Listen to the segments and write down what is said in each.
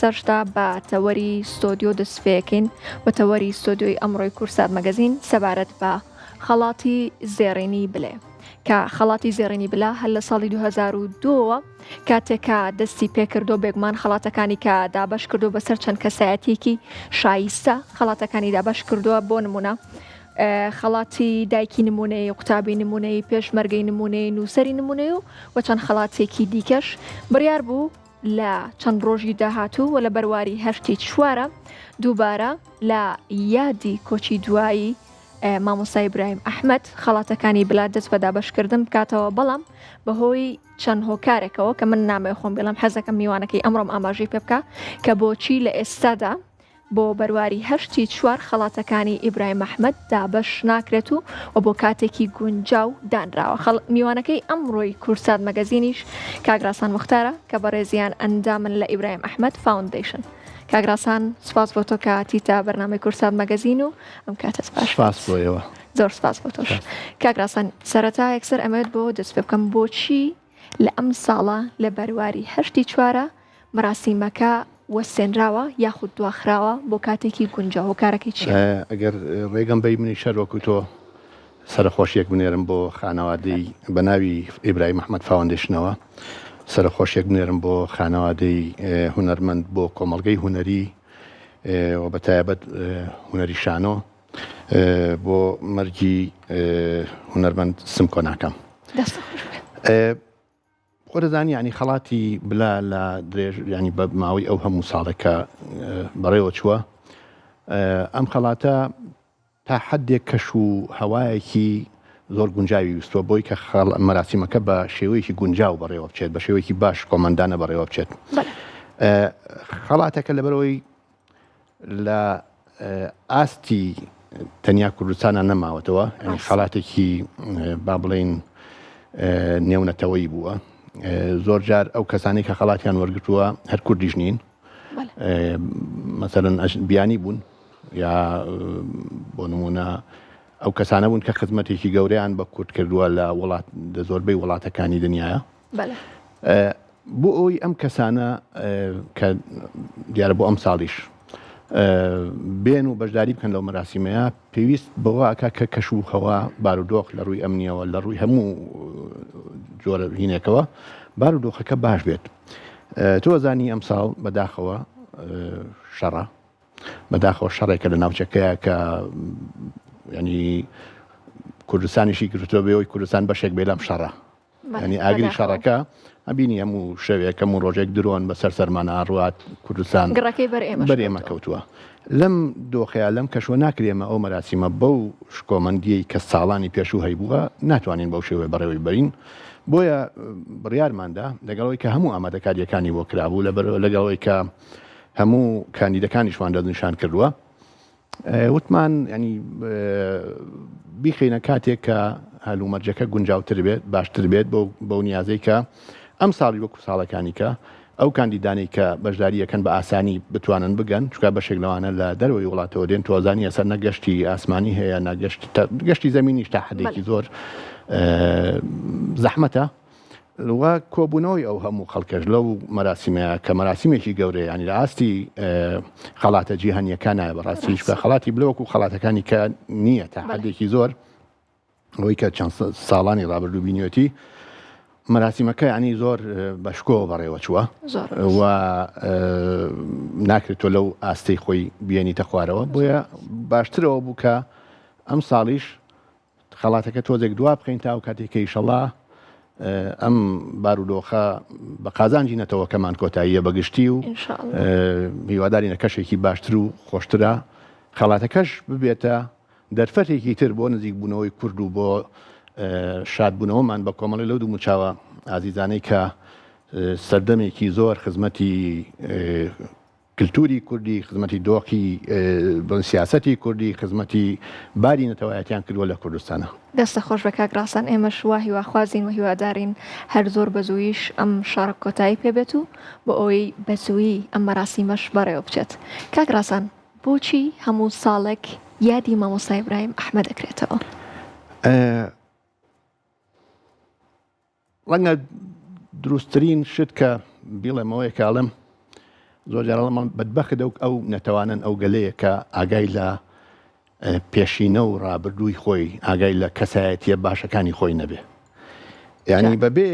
ئێستاشدا بە تەوەری ستۆدیۆ دەست پێکەین و تەوەری ستۆدیۆی ئەمڕۆی کورسات مەگەزین سەبارەت بە خەڵاتی زێڕینی بلێ کە خەڵاتی زێڕینی بلا هەر لە ساڵی 2002ەوە کاتێک کە دەستی پێکردو بێگومان خەڵاتەکانی کە دابەش کردو بەسەر چەند کەسایەتیەکی شایستە خەڵاتەکانی دابەش کردووە بۆ نمونە خەڵاتی دایکی نمونەی قوتابی نمونەی پێشمەرگەی نمونەی نووسەری نمونەی و و چەند خەڵاتێکی دیکەش بڕیار بوو لە چەند ڕۆژی داهاتوو و لە بەرواری هەشتی چوارە دووبارە لە یادی کۆچی دوایی مامۆستا ئیبراهیم ئەحمەد خەڵاتەکانی بلا دەست بە دابەشکردن بکاتەوە بەڵام بەهۆی چەند هۆکارێکەوە کە من نامەوێ خۆم بڵێم حەزەکەم میوانەکەی ئەمڕۆم ئاماژەی پێ بکە کە بۆچی لە ئێستادا بۆ بەرواری هەشتی چوار خەڵاتەکانی ئیبراهیم ئەحمەد دابەش ناکرێت و و بۆ کاتێکی گونجاو دانراوە. خەڵ میوانەکەی ئەمڕۆی کوردسات مەگەزینیش کاک ڕاسان موختارە کە بەڕێزیان ئەندامن لە ئیبراهیم ئەحمەد فاوندەیشن. کاک ڕاسان سوپاس بۆ تۆ کە هاتیتە بەرنامەی کوردسات مەگەزین و ئەم کاتەت باش بێت. سوپاس بۆ ئێوە. زۆر سوپاس بۆ تۆش. کاک ڕاسان سەرەتا یەکسەر ئەمەوێت بۆ دەست پێ بکەم بۆچی لە ئەم ساڵە لە بەرواری هەشتی چوارە مەراسیمەکە وەستێنراوە یاخود دواخراوە بۆ کاتێکی گونجاو هۆکارەکەی چییە؟ ئەگەر ڕێگەم بەی منیش هەر وەکو تۆ سەرەخۆشیەک بنێرم بۆ خانەوادەی بە ناوی ئیبراهیم ئەحمەد فاوەندەیشنەوە سەرەخۆشیەک بنێرم بۆ خانەوادەی هونەرمەند بۆ کۆمەڵگەی هونەری و بە تایبەت هونەری شانۆ بۆ مەرگی هونەرمەند سمکۆ ناکەم. دەست خۆش بێت. خۆ دەزانی یانی خەڵاتی بلا لە درێژ ینی بە ماوەی ئەو هەموو ساڵێک کە بەڕێوە چووە ئەم خەڵاتە تا حدێک کەش و هەوایەکی زۆر گونجاوی ویستوە بۆی کە خەڵ مەراسیمەکە بە شێوەیەکی گونجاو بەڕێوە بچێت بە شێوەیەکی باش کۆمەندانە بەڕێوە بچێت خەڵاتەکە لەبەرەوەی لە ئاستی تەنیا کوردستانە نەماوەتەوە خەڵاتێکی با بڵین نێونەتەوەی بووە زۆر جار ئەو کەسانی کە خەڵاتیان وەرگتووە هەر کوردیش نین مەسەرن بیانی بوون یا بۆ نمونە ئەو کەسانە بوون کە خزمەتێکی گەورەیان بە کورد کردووە لە وڵات لە زۆربەی وڵاتەکانی دنیاە بۆ ئەوەی ئەم کەسانە کە دیارە بۆ ئەم ساڵیش بێن و بەشداری بکەن لەو مەراسیمەیە پێویست بەوە ئەکا کە کەش و هەوا بارودۆخ لە ڕووی ئەمنیەوە لە ڕووی هەموو جۆرە هینێکەوە بارودۆخەکە باش بێت تۆ زانی ئەم ساڵ بەداخەوە شەڕە بەداخەوە شەڕێکە لە ناوچەکەیە کە ینی کوردستانیشی گرتووە بێەوەی کوردستان بەشێک بێ لەم شەڕە ینی ئاگری شەڕەکە ئەبینی هەموو شەوێک هەموو ڕۆژێک درۆن بەسەر سەرمانە ئاڕوات کوردستان گڕەکەی بەر ئێمە بەر ئێمە کەوتووە لەم دۆخەیە لەم کەشوە ناکرێمە ئەو مەراسیمە بەو شکۆمەندیەی کە ساڵانی پێشوو هەیبووە ناتوانین بەو شێوەیە بەڕێوەی بەرین بۆیە بڕیارماندا لەگەڵەوەی کە هەموو ئامادەکاریەکانی بۆ کرابوو لەبەر لەگەڵەوەی کە هەموو کاندیدەکانیشمان دەستنیشان کردووە وتمان ینی بیخینە کاتێک کە هەلومەرجەکە گونجاوتر بێت باشتر بێت بۆ بەو نیازەی کە ئەم ساڵی وەکو ساڵەکانی کە ئەو کاندیدانەی کە بەشداری یەکەن بە ئاسانی بتوانن بگەن چکە بەشێک لەوانە لە دەرەوەی وڵاتەوە دێن تۆزانی ئەسەر نەگەشتی ئاسمانی هەیە نەگەشت گەشتی زەمینیش تا حدێکی زۆر زەحمەتە و کۆبوونەوەی ئەو هەموو خەڵکەش لەو مەراسیمەیە کە مەراسیمێکی گەورەیە ینی لە ئاستی خەڵاتە جیهانیەکانایە بەڕاستی چکە خەڵاتی بلۆک و خەڵاتەکانی کە نییە تا حدێکی زۆر ئەوەی کە چەند ساڵانی ڕابردوو بینیوەتی مەراسیمەکە ینی زۆر بەشکۆ بەڕێوە چووە و ناکرێت تۆ لەو ئاستەی خۆی بێنیتە خوارەوە بۆیە باشترەوە بوو کە ئەم ساڵیش خەڵاتەکە تۆزێک دوا بخەین تا ئەو کاتێک کە ئیشەڵا ئەم بارودۆخە بە قازانجی نەتەوەکەمان کۆتاییە بەگشتی و هیوادارینە کەشێکی باشتر و خۆشترە خەڵاتەکەش ببێتە دەرفەتێکی تر بۆ نزیکبوونەوەی کورد و بۆ شادبوونەوەمان بە کۆمەڵی لەو دوموچاوە ئازیزانەی کە سەردەمێکی زۆر خزمەتی کلتوری کوردی، خزمەتی دۆخی سیاسەتی کوردی، خزمەتی باری نەتەوایەتیان کردووە لە کوردستانا. دەستت خۆش بێ کاک ڕاسان، ئێمەش وا هیواخوازین و هیوادارین هەر زۆر بە زوویش ئەم شەڕە کۆتایی پێ بێت و بۆ ئەوەی بە زوویی ئەم مەراسیمەش بەڕێوە بچێت. کاک ڕاسان بۆچی هەموو ساڵێک یادی مامۆستا ئیبراهیم ئەحمەد ئەکرێتەوە؟ ڕەنگە دروستترین شت کە بیڵێمەوەیە کە ئەڵێم. زۆر جار ئەڵێم بەدبەخت ئەو ئەو نەتەوانەن ئەو گەلەیە کە ئاگای لە پێشینە و ڕابردووی خۆی ئاگای لە کەسایەتیە باشەکانی خۆی نەبێ یعنی بەبێ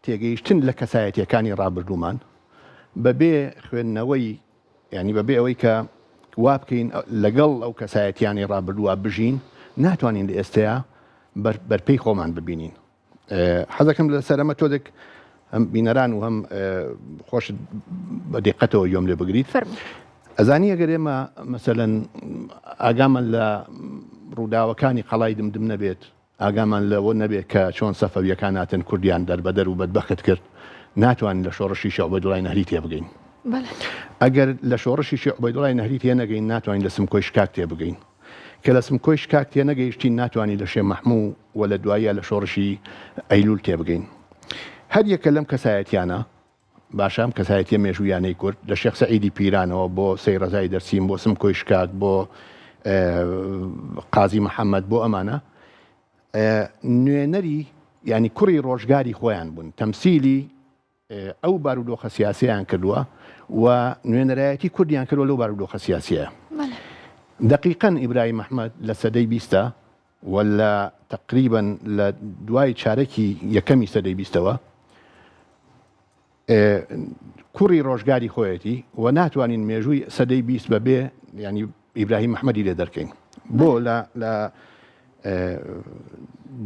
تێگەیشتن لە کەسایەتیەکانی ڕابردوومان بەبێ خوێندنەوەی یعنی بەبێ ئەوەی کە وا بکەین لەگەڵ ئەو کەسایەتیانی ڕابردووە بژین ناتوانین لە ئێستەیە بەرپێی خۆمان ببینین حەزەکەم لەسەر ئەمە تۆزێک هەم بینەران و هەم خۆشت بە دیقەتەوە گوێم لێ بگریت. فەرموو. ئەزانی ئەگەر ئێمە مەسەلەن ئاگامان لە ڕووداوەکانی قەڵای دمدم نەبێت، ئاگامان لەوە نەبێت کە چۆن سەفەوییەکان هاتن کوردیان دەربەدەر و بەدبەخت کرد، ناتوانین لە شۆڕشی شێخ عوبەیدوڵای نەهری تێبگەین. ئەگەر لە شۆڕشی شێخ عوبەیدوڵای نەهری تێنەگەین، ناتوانین لە سمکۆی شکاک تێبگەین. کە لە سمکۆی شکاک تێنەگەیشتین ناتوانین لە شێ مەحموو و لە دواییا لە شۆڕشی ئەیلوول تێبگەین. هەر یەکە لەم کەسایەتیانە، باشە ئەم کەسایەتیە مێژوویانەی کورد، لە شێخ سەعیدی پیرانەوە بۆ سەی ڕەزای دەرسیم، بۆ سمکۆی شکاک، بۆ قازی محەمەد، بۆ ئەمانە نوێنەری یانی کوڕی ڕۆژگاری خۆیان بوون، تەمسیلی ئەو بارودۆخە سیاسییان کردووە و نوێنەرایەتی کوردیان کردووە لەو بارودۆخە سیاسییە. دەقیقەن ئیبراهیم ئەحمەد لە سەدەی بیستە و لە تەقریبەن لە دوای چارەکی یەکەمی سەدەی بیستەوە کوڕی ڕۆژگاری خۆیەتی و ناتوانین مێژووی سەدەی 20 بەبێ ینی ئیبراهیم ئەحمەدی لێ دەرکەین بۆ لە لە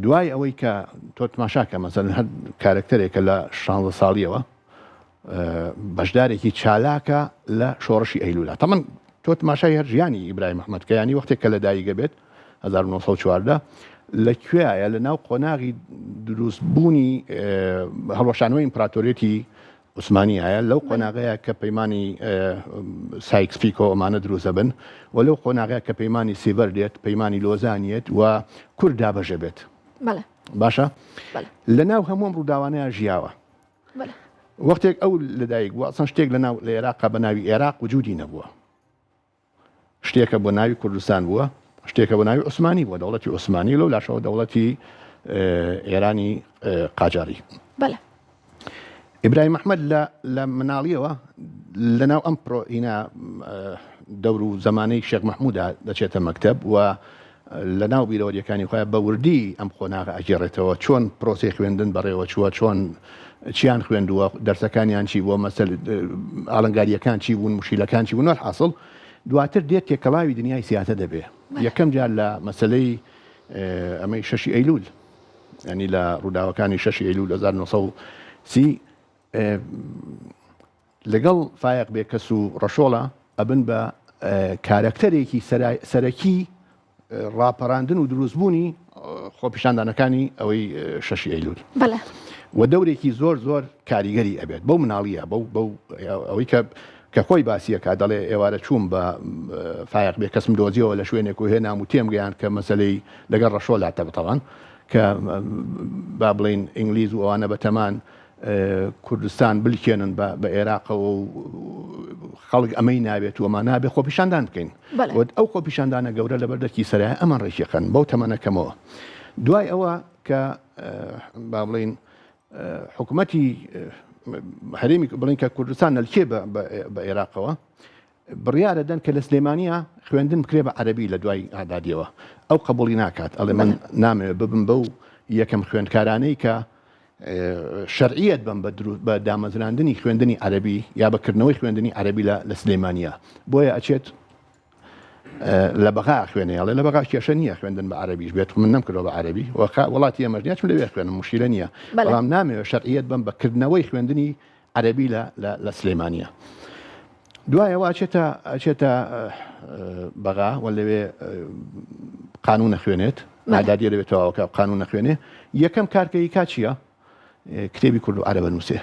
دوای ئەوەی کە تۆ تماشاکە مەسەن هەر کارکتەرێکە لە 16 ساڵیەوە بەشدارێکی چالاکە لە شۆڕشی ئەیلولا تەمەن تۆ تماشای هەر ژیانی ئیبراهیم ئەحمەد کە ینی وەختێک کە لە دایکە بێت 1914 لە کوێیە لە ناو قۆناغی دروستبوونی هەڵوەشانەوەی ئیمپراتۆریەتی عوسمانیایە لەو قۆناغەیە کە پەیمانی سایکس پیکۆ ئەمانە دروست دەبن و لەو قۆناغەیە کە پەیمانی سیڤەر دێت پەیمانی لۆزان یەت و کورد دابەشە بێت باشە لە ناو هەموو ئەم ڕووداوانەیە ژیاوە وەختێک ئەو لەدایک بووە ئەسڵەن شتێک لە ناو لە عێراقا بە ناوی عێراق وجودی نەبووە شتێکە بۆ ناوی کوردستان بووە، شتێکە بۆ ناوی عوسمانی بووە، دەوڵەتی عوسمانی لەو لاشەوە دەوڵەتی ئێرانی قاجاری. بەلێ. ئیبراهیم ئەحمەد لە لە مناڵیەوە لەناو ئەم پرۆئینا دەور و زەمانەی شێخ مەحمودا دەچێتە مەکتەب و لە ناو بیرەوەریەکانی خۆیان بە وردی ئەم قۆناغە ئەگێڕێتەوە چۆن پرۆسەی خوێندن بەڕێوە چووە چۆن چیان خوێندووە دەرسەکانیان چی بووە مەسەل ئاڵنگاریەکان چی بوون مشیلەکان چی بوون حاصل دواتر دێت تێکەڵاوی دنیای سیاسە دەبێ یەکەم جار لە مەسلەی ئەمەی شەشی ئەیلول ینی لە ڕووداوەکانی شەشی ئەیلول 1930 لەگەڵ فایەق بێکەس و ڕەشۆڵە ئەبن بە کارەکتەرێکی سەرەکی ڕاپەراندن و دروستبوونی خۆپیشاندانەکانی ئەوەی شەشی ئەیلول بەڵێ و دەورێکی زۆر زۆر کاریگەری ئەبێت بەو مناڵیە بەو بەو ئەوەی کە کە خۆی باسیەکە دەڵێ ئێوارە چووم بە فایەق بێکەسم دۆزیەوە لە شوێنێک و هێنام و تێم گەیان کە مەسلەی لەگەڵ ڕەشۆلا تەبتەوان کە با بڵین ئینگلیز و ئەوانە بەتەمان کوردستان بلکێنن بە ئێراقەوە و خەڵک ئەمەی ناوێت و ئەمان نابێت خۆپیشاندان بکەین ئەو خۆپیشاندانە گەورە لەبەر دەرکی سەرای ئەمان ڕێکیخەن بەو تەمەنەکەمەوە دوای ئەوە کە با بڵین حکوومەتی هەرێمی بڵین کە کوردستان نەلکێ بە عێراقەوە بڕیارە دەن کە لە سلێمانیا خوێندن بکرێ بە عەرەبی لە دوای ئادادیەوە ئەو قبوڵی ناکات ئەڵێ من نامەوێت ببم بەو یەکەم خوێندکارانەی کە شەرعیەت بم بە دامەزراندنی خوێندنی عەرەبی یا بەکردنەوەی خوێندنی عەرەبی لە سلێمانیا بۆیە ئەچێت لە بەغا خوێنێ ئەڵێ لە بەغا کێشە نییە خوێندن بە عەرەبیش بێت من نەمکردەوە بە عەرەبی وڵاتی ئێمەش نیە چون لەوێ خوێنم مشکیلە نییە بەڵام نامەوێت شەرعیەت بم بە کردنەوەی خوێندنی عەرەبی لە لە سلێمانیە دوایەوە ئەچێتە ئەچێتە بەغا و لەوێ قانون نەخوێنێت ئادادیە لەوێ تەواوەکە قانون نەخوێنێ یەکەم کارکەی کا چییە کتێبی کورد و عەرەبە نووسێ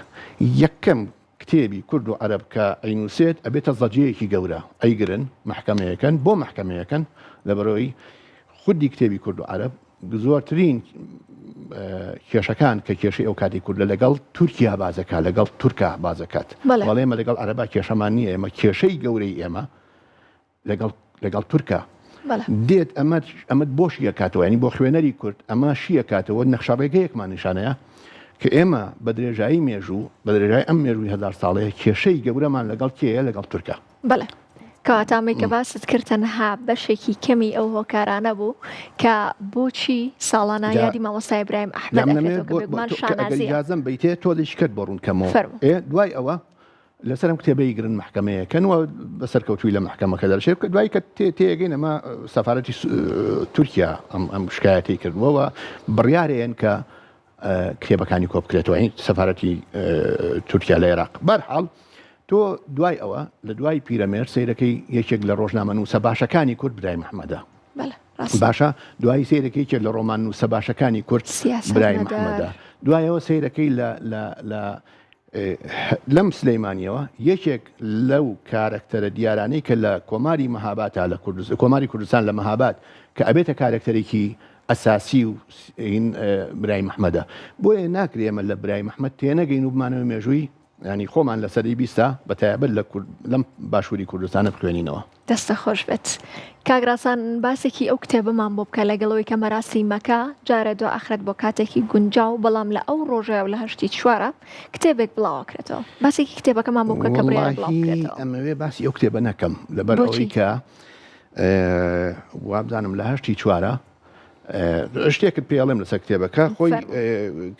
یەکەم کتێبی کورد و عەرەب کە ئەینووسێت ئەبێتە زەجەیەکی گەورە ئەیگرن محکەمەیەکەن بۆ محکەمەیەکەن لەبەرەوەی خودی کتێبی کورد و عەرەب زۆرترین کێشەکان کە کێشەی ئەو کاتی کوردە لەگەڵ تورکیا بازەکە لەگەڵ تورکا بازەکات بەڵێ ئێمە لەگەڵ عەرەبا کێشەمان نییە ئێمە کێشەی گەورەی ئێمە لەگەڵ لەگەڵ تورکا دێت ئەمە ئەمە بۆ شیەکاتەوە ینی بۆ خوێنەری کورد ئەمە شیەکاتەوە نەخشەڕێگەیەکمان نیشانەیە. کە ئێمە بە درێژایی مێژوو، بە درێژایی ئەم مێژووی هەزار ساڵەیە کێشەی گەورەمان لەگەڵ کێیە؟ لەگەڵ تورکە. بەڵێ. کەواتە ئەمەی کە باست کرد تەنها بەشێکی کەمی ئەو هۆکارانە بوو کە بۆچی ساڵانە یادی مامۆستا ئیبراهیم ئەحمەد ئەکرێتەوە کە بێگومان شانازییە. ئیجازەم بەیتێ تۆزێکی کەت بۆ ڕوون کەمەوە. فەرموو. ئێ دوای ئەوە لەسەر ئەم کتێبەی گرن مەحکەمەیەکەن و بە سەرکەوتووی لە مەحکەمەکە دەرچێت کە دوای کە تێگەین ئەمە سەفارەتی تورکیا ئەم ئەم شکایەتی کردووە و بڕیارێن کە کتێبەکانی کۆ بکرێتەوە سەفارەتی تورکیا لە عێراق بەرحاڵ تۆ دوای ئەوە لە دوای پیرەمێر سیرەکەی یەکێک لە ڕۆژنامە نووسە باشەکانی کورد برای محەممەدە باشە دوایی سیرەکەی یەکێک لە ڕۆمان نووسە باشەکانی کورد برای محەممەدە دوایەوە سیرەکەی لە لە لەم سلەیمانیەوە یەکێک لەو کارەکتەرە دیارانەی کە لە کۆماری مەهاباتا لە کوردستان کۆماری کوردستان لە مەهاباد کە ئەبێتە کارەکتەرێکی ئەساسی و هین برای محمەدە بۆیە ناکرێ ئێمە لە برای محمەد تێنەگەین و بمانەوە مێژووی ینی خۆمان لە سەدەی بیستا بە تایبەت لە کورد لەم باشووری کوردستانە بخوێنینەوە. دەستت خۆش بێت کاک ڕاسان باسێکی ئەو کتێبەمان بۆ بکە لەگەڵەوەی کە مەراسیمەکە جارێ دوا ئەخرێت بۆ کاتێکی گونجاو بەڵام لە ئەو ڕۆژەیە و لە هەشتی چوارە کتێبێک بڵاوەکرێتەوە باسێکی کتێبەکەمان بۆ بکە کە بڕیارە بڵاو وەڵاهی بکرێتەوە. ئەمەوێ باسی ئەو کتێبە نەکەم لەبەر بۆچی؟ ئەوەی کە وابزانم لە هەشتی چوارە شتێکت پێ ئەڵێم لەسەر کتێبەکە خۆی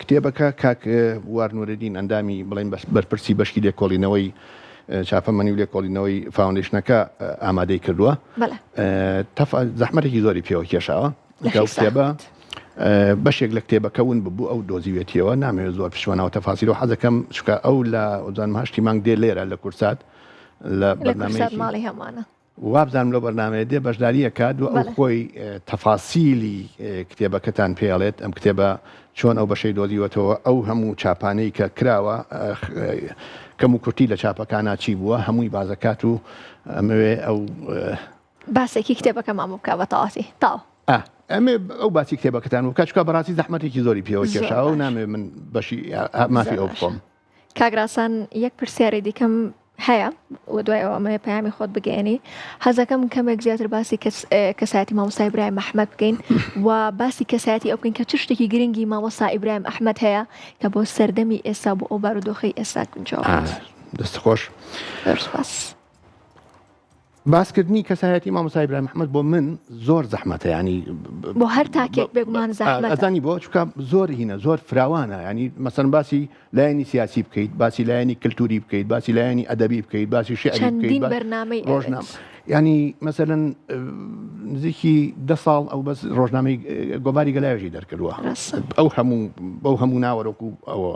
کتێبەکە کاک بوار نورەدین ئەندامی بڵێن بەرپرسی بەشکی لێکۆڵینەوەی چاپەمەنی و لێکۆڵینەوەی فاوندیشنەکە ئامادەی کردووە زەحمەتێکی زۆری پێوە کێشاوە کتێبە بەشێک لە کتێبەکە ون ببوو ئەو دۆزیوێتیەوە نامەوێت زۆر بچمە ناو تەفاسیل و حەزەکەم چکە ئەو لە وەزانم هەشتی مانگ دێ لێرە لە کورسات لە بەرنامەی ماڵی هەمانە وابزانم لەو بەرنامەیە دێ بەشداری ئەکات و ئەو خۆی تەفاسیلی کتێبەکەتان پێ ئەڵێت ئەم کتێبە چۆن ئەو بەشەی دۆزیوەتەوە ئەو هەموو چاپانەی کە کراوە کەم و کورتی لە چاپەکانا چی بووە هەمووی بازەکات و ئەمەوێ ئەو باسێکی کتێبەکەمان بۆ بکە بە تەواوەتی تاو. ئا ئەمێ ئەو باسی کتێبەکەتان بۆ بکات چونکە بەڕاستی زەحمەتێکی زۆری پێوە کێشاوە و نامەوێ من بەشی مافی ئەو بخۆم. کاک ڕاسان یەک پرسیاری دیکەم هەیە و دوای ئەوە ئەمەوێ پەیامی خۆت بگەیەنی حەزەکەم کەمێک زیاتر باسی کەسایەتی مامۆستا ئیبراهیم ئەحمەد بکەین و باسی کەسایەتی ئەو بکەین کە چ شتێکی گرنگی مامۆستا ئیبراهیم ئەحمەد هەیە کە بۆ سەردەمی ئێستا بۆ ئەو بارودۆخەی ئێستا گونجاوە دەست خۆش زۆر سپاس. باسکردنی کەسایەتی مامۆستا ئیبراهیم ئەحمەد بۆ من زۆر زەحمەتە ینی بۆ هەر تاکێک بێگومان زەحمەتە ئەزانی بۆ چونکە زۆر هینە زۆر فراوانە ینی مەسەن باسی لایەنی سیاسی بکەیت باسی لایەنی کللتوری بکەیت باسی لایەنی ئەدەبی بکەیت باسی شعری بکەیت چەندین بەرنامەی ڕۆژنامە ینی مەسەلەن نزیکی ده ساڵ ئەو بەس ڕۆژنامەی گۆڤاری گەلاوێژی دەرکردووە ئەو هەموو بەو هەموو ناوەرۆک و ئەوە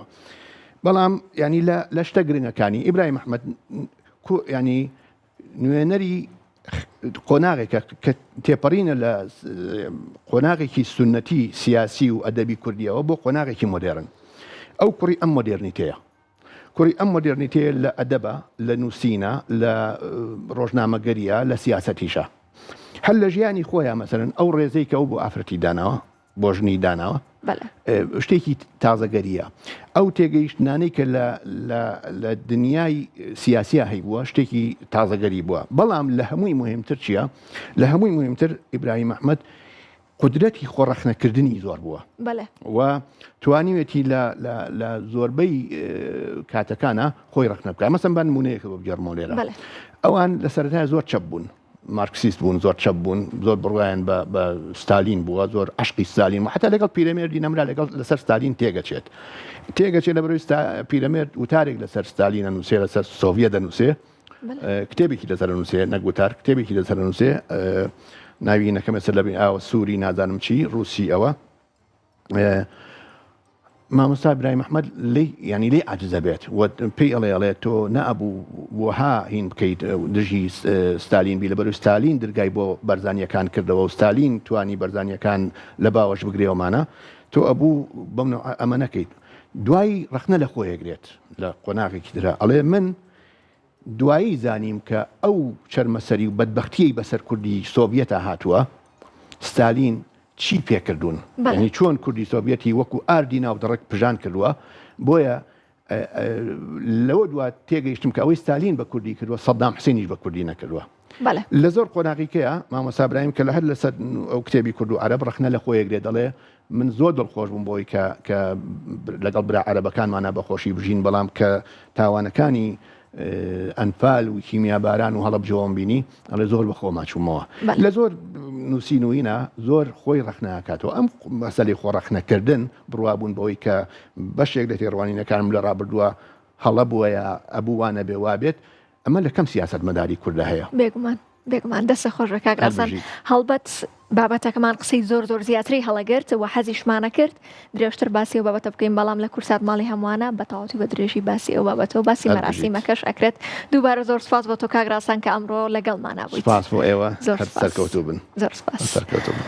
بەڵام ینی لە شتە گرنگەکانی ئیبراهیم ئەحمەد ینی نوێنەری قۆناغێکە کە تێپەڕینە لە قۆناغێکی سونەتی سیاسی و ئەدەبی کوردیەوە بۆ قۆناغێکی مۆدێرن. ئەو کوڕی ئەم مۆدێرنیتەیە. کوڕی ئەم مۆدێرنیتەیە لە ئەدەبە، لە نووسینە، لە ڕۆژنامەگەریە، لە سیاسەتیشە. هەر لە ژیانی خۆیا مەسەلەن ئەو ڕێزەی کە ئەو بۆ ئافرەتی داناوە، بۆ ژنی داناوە شتێکی تازەگەریە ئەو تێگەیشتنانەی کە لە دنیای سیاسیا هەیبووە شتێکی تازەگەری بووە بەڵام لە هەمووی مهمتر چییە لە هەمووی مهمتر ئیبراهیم ئەحمەد قدرەتی خۆڕەخنەکردنی زۆر بووە و توانیوێتی لە زۆربەی کاتەکانە خۆی ڕخنە بکە مەسم بە نمونەیەکە بۆ بگێڕمەوە لێرە ئەوان لە سەرەتای زۆر چەپ بوون مارکسیست بوون زۆر چەپ بوون زۆر بڕوایان بە بە ستالین بووە زۆر عشقی ستالین و حتا لەگەڵ پیرەمێردی نەمرا لەگەڵ لەسەر ستالین تێگەچێت تێگەچێت لە بەرەوەی پیرەمێرد وتارێک لەسەر ستالین ئەنووسێ لەسەر سۆڤیە دەنووسێ کتێبێکی لەسەر نووسێ نەک وتار کتێبێکی لەسەر نووسێ ناوی نەکەمە سەر لە بین ئاوە سووری نازانم چی ڕووسی ئەوە مامۆستا برایم ئەحمەد لێی یانی لێی عاجز ئەبێت و پێی ئەڵێ ئەڵێ تۆ نەئەبوو وەها هین بکەیت دژی ستالین بی لەبەرو ستالین درگای بۆ بەرزانیەکان کردەوە و ستالین توانی بەرزانیەکان لە باوەش بگرێوەمانە تۆ ئەبوو بەم نەوعە ئەمە نەکەیت دوای ڕەخنە لە خۆی ئەگرێت لە قۆناغێکی ترا ئەڵێ من دوایی زانیم کە ئەو چەرمەسەری و بەدبەختیەی بەسەر کوردی سۆڤیەتا هاتووە، ستالین چی پێکردوون؟ یانی چۆن کوردی سۆڤیەتی وەکو ئاردی ناو دڕک پژان کردووە؟ بۆیە. لەوە دوا تێگەیشتم کە ئەوەی ستالین بە کوردی کردووە سەدام حسێنیش بە کوردی نەکردووە. لە زۆر قۆناغیکەیە مامۆستا برایم کە لە هەر لەسەر ئەو کتێبی کورد و عەرەب ڕەخنە لە خۆیەگرێ دەڵێ من زۆر دڵخۆش بووم بۆی کە کە لەگەڵ برا عەرەبەکانمانە بەخۆشی بژین بەڵام کە تاوانەکانی ئەنفال و کیمیاباران و هەڵەبجەوەم بینی ئەڵێ زۆر بە خۆما چوومەوە لە زۆر نووسین و هینا زۆر خۆی ڕەخناکاتەوە ئەم مەسەلەی خۆ ڕەخنەکردن بڕوابوون بەوەی کە بەشێک لە تێڕوانینەکانم لە ڕابردووە هەڵە بووە یا ئەبوو وا نەبێ وا بێت ئەمە لە کەم سیاسەتمەداری کوردە هەیە. بێگومان بێگومان دەستت خۆش بێ کاک ڕاسان هەڵبەت بابەتەکەمان قسەی زۆر زۆر زیاتری هەڵەگرت و حەزیشمانە کرد درێژتر باسی ئەو بابەتە بکەین بەڵام لە کورسات ماڵی هەمووانە بە تەواوەتی بە درێژی باسی ئەو بابەتە و باسی مەراسیمەکەش ئەکرێت دووبارە زۆر سپاس بۆ تۆ کاک ڕاسان کە ئەمڕۆ لەگەڵمانا بوویت سپاس بۆ ئێوە زۆر سپاس سەرکەوتوو بن زۆر سپاس سەرکەوتوو بن.